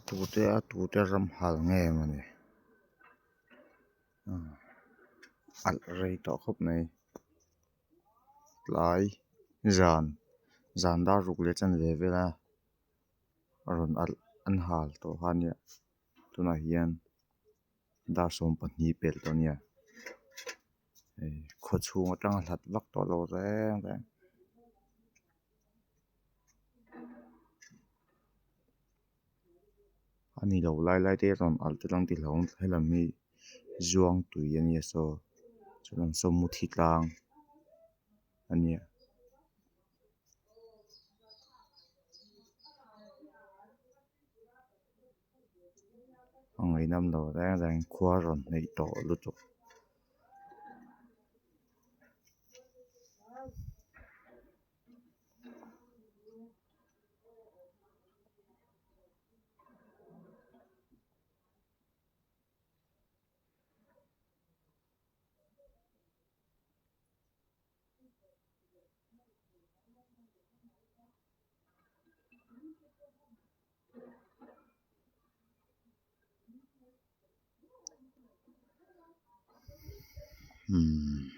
tute a tute ram hal nge mawni alh rei tawh khawp mai tlai zan zan dar ruk leh chanve vela rawn alh an hal tawh kha ania tunah hian dar sawmpahnih pelh tawh ania hei khaw chhung atanga hlat vak tawh lo reng reng. A ni lo lai lai te rawn alh te lang ti hlauhawm helam hi zuangtui a nia saw chuan sawmmuthi tlang a nia. A ngaihnawm lo reng reng khua rawn hnaih tawh lutuk. Umm.